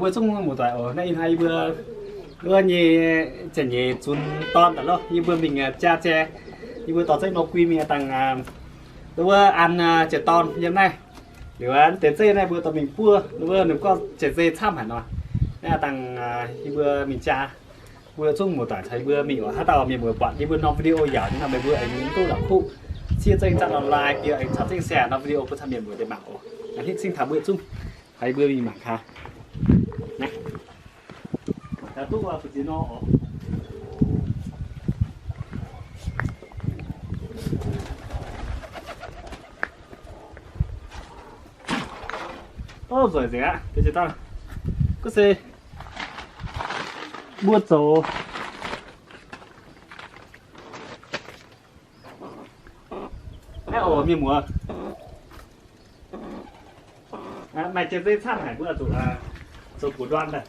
Mbuo zungv muoz-doic oc, naaiv ih hnoi yie mbuo wuov nyei ziepc nyeic zunx dorn daaih loh, yie mbuo mingh jaa jai, yie mbuo dorh zengv nor gui mingh dangh wuov an jiex dorn yiem naaiv. Liuz deix zeiv naaiv mbuo dorh mingh buov wuov, ninh gorngv jiex zei camv haic nor. Naaiv dangh yie mbuo mingh jaa. Mbuo zungv muoz-doic caux yie mbuo mingh oc. Haaix dauh mienh muoz buatc yie mbuo norm video yaauc nyei nor, meih mbuo aengx duqv la'kuqv ciev zengv zaangv norm like, aengx caux zengv share norm video bun camv mienh muoz deix mangc oc. Hnangv hingv cingv taux mbuo zungv haiz mbuo mingh mangc gaax. Duqv fu'jueiv nor oc. Ov, nzueic nzengc aqv. Deix jiex dangh, gorngv se mbuo zoux naaiv oc mienh muoz. Maaih jiex zei camv haic, mbuo zuqc zoux buoz nduan daaih.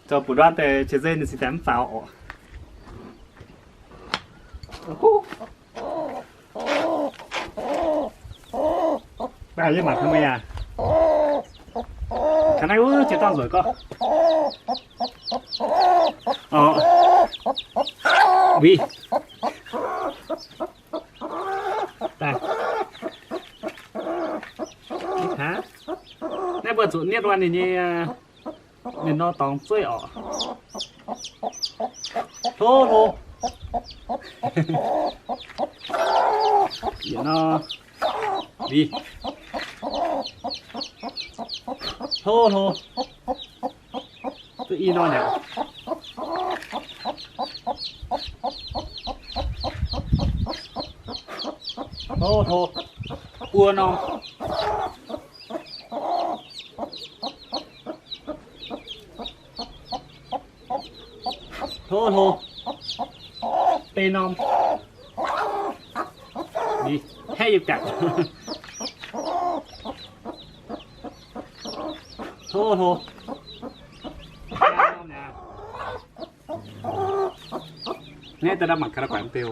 Zoux buoz nduan daaih jiex zei ninh cingx daaih mv faaux oc. Baac yie mangc gaax meih aac. Ga'naaiv wuov jiex dangh nzueic gorngv. Oc. Wih. Daaih. Naaiv mbuo zuqc nietv wuov ninh nyei, ninh nor dorngx zueiv oc. Hlo hlo. Yietc nor. Wih. Hlo hlo. Duqv i norm aqv. Hlo hlo. Buo norm. Hlo hlo. Deix norm. Haeqv yiem gapc. Hlo hlo. Naaiv daaih mangc gaax la'guaih mv deix.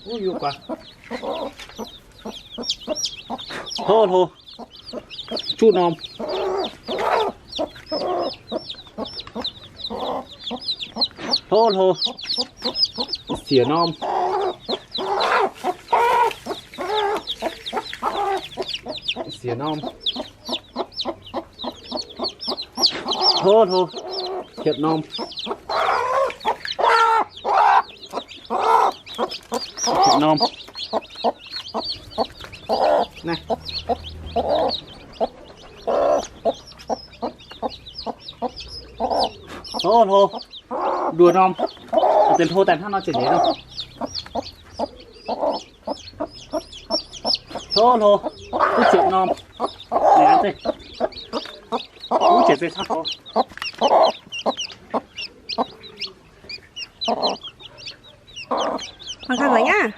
Wuov, yuoqv guaax. Hlo hlo. Juqv norm. Hlo hlo. Siec norm. Siec norm. Hlo hlo. Hietc norm. Hietc norm. Naaiv. Hlo hlo. Nduoh norm. Deix hlo daaih hnangv nor ziepc nyeic nor. Hlo hlo. Duqv ziepc norm. Wuov ziepc zei camv oc. Mangc gaax nzengc aqv.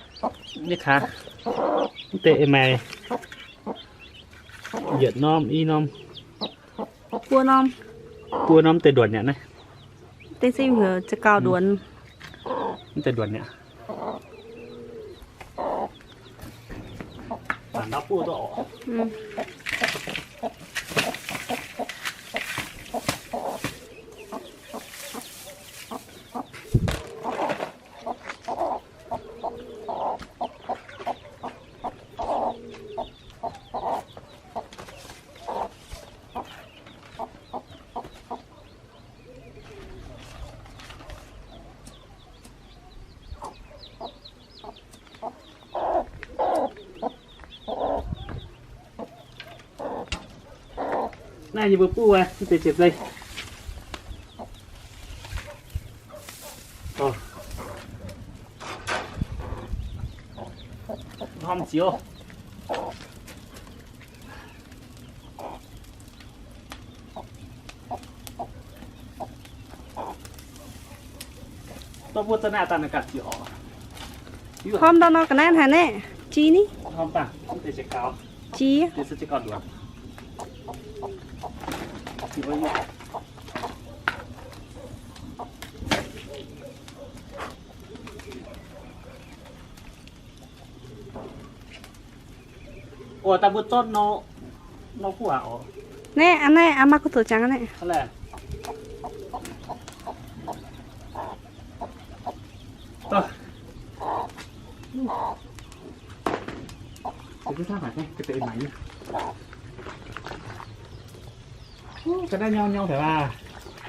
Nyei kaax. Mv deix maaih yietc norm, i norm, buo norm. Buo norm deix nduonx yaac naaiv. Deix se heuc za'gauh nduonx. Mv deix nduonx yaac. Naaiv yie mbuo buov wuov deix jiex zei. Norm zioux. Horpc ndau nor ga'naaiv haic naaiv. Jiex ni. Jiex. Daaih mbuo zorqv nor, nor kuv waac oc. Naeqv, aa, naeqv, aa, maa kuv zoux jangx naeqv.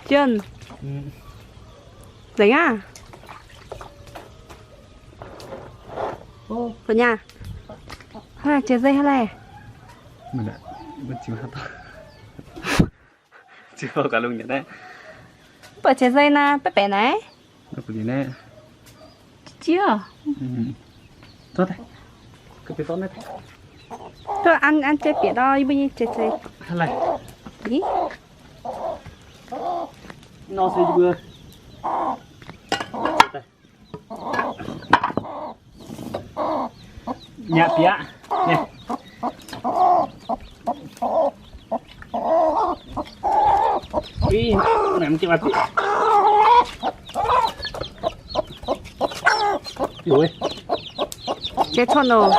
Jienv. Nzengc aqv. Ov, nyaah. Hnangv naaiv jiex nzei hnangv laeh. Mv baac jiex nzei naaiv, baeqc baeqc naaiv. Jiex. Duqv an, an jiex bieqc ndau yie mbuo nyei jiex nzei. Ih. Nor se yie mbuo nyaah bieqc. Ih, naaic mv jienv bieqc. Jiex cuotv nor.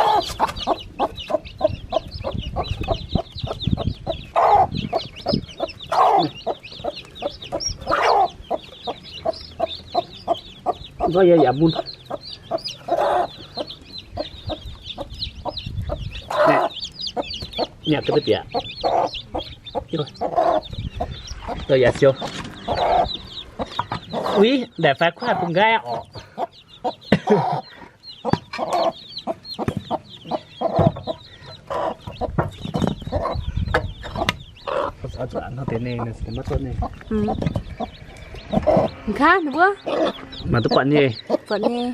Nzorv yie yaac mun. Naaic, naaic ga'beiv bieqc. Yaac siou. Uix, ndaeqc fai kuv haih bungx nqaiv oc. Mv kaav ninh mbuo mangc duqv buatc nyei. Buatc nyei.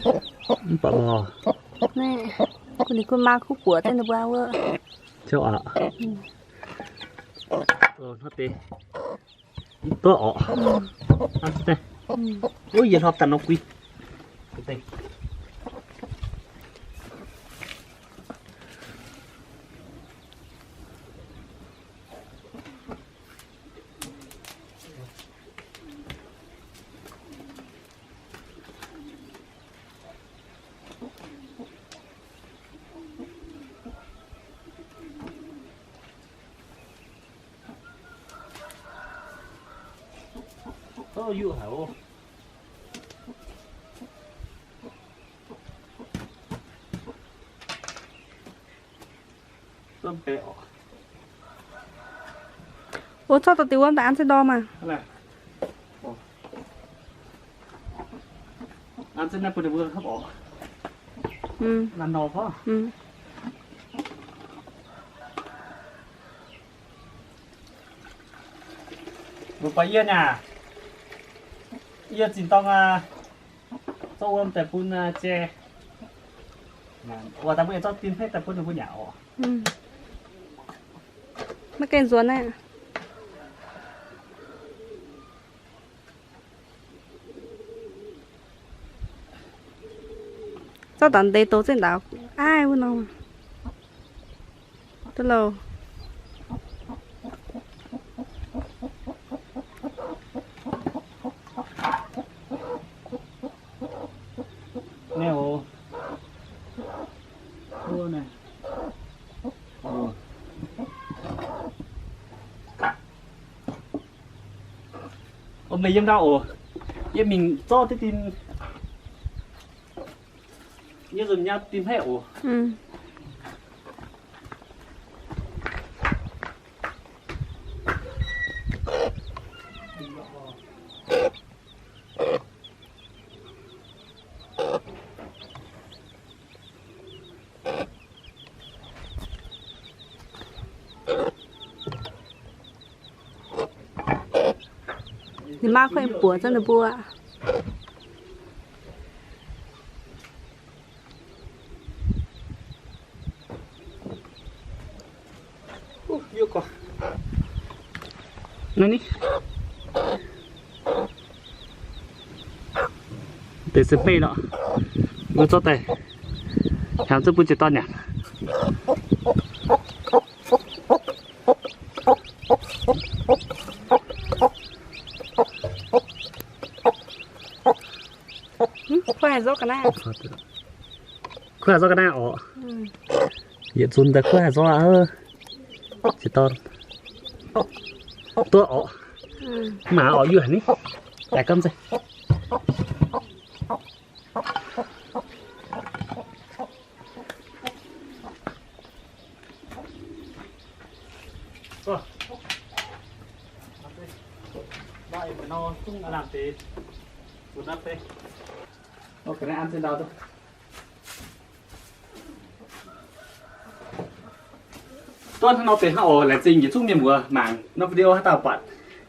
Mv buatc mor. Naaiv, gu'nyuoz gu'maa kuv buoqc deix ninh mbuo wuov. Ciouv aqv. Hnangv deix. Mv duqv oc. Wuov yietc hlopv daaih nor guix. Wuov corc daaih deix wuom daaih an zengv ndorm maah. An zengv naaiv bun ninh mbuo hopv oc. Mbuo buatc yie niaa, yie zinh dorng aa, zorqv wuom daaih bun aa jai. Wuov daaih mbuo zorqv din hmeiv daaih bun ninh mbuo nyanc oc. Maiv gaengh nzuonx naaiv. Zorqv daaih deix douz zengv ndaaux aiv wuov nor. Duqv louh. Meih yiem ndau oc. Yie mingh zorqv diqv din. Yie nzunc nyei din hmeiv oc. Ninh maa kuv aengx buoc zunv ninh mbuo. Deix se hmeiv nor, mbuo zorqv daaih hnyangx zunv bun ziex dorn nyanc. Kuv haih zorqv ga'naaiv, kuv haih zorqv ga'naaiv oc. Yietc zunc daaih kuv haaix zorqv, jiex dorn. Duqv orqc. Mangc orqc, yuoh haic ni. Daaih gamv nzengc. Duqv hnangv nor benx hnangv oc. Laengz zingh yietc zungv mienh muoz mangc norm video haaix dauh buatc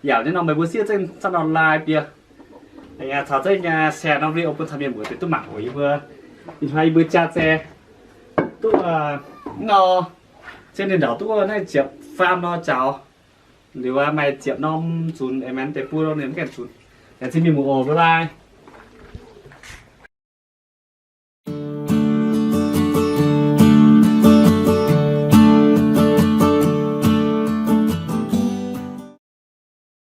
yaac nyei nor, meih mbuo siev zengv zangv nor like bie. Caux zengv share norm video bun caux mienh muoz deix duqv mangc oc. Yie mbuo, ih hnoi yie mbuo jaa zaeng duqv nor, zien ninh ndauc duqv naaiv ziepc faam nor jaux. Liuz aqv, maaih ziepc norm zunc, amen, deix buo nor ninh mv gaengh zunc. Laengz zingh mienh muoz oc, bye bye.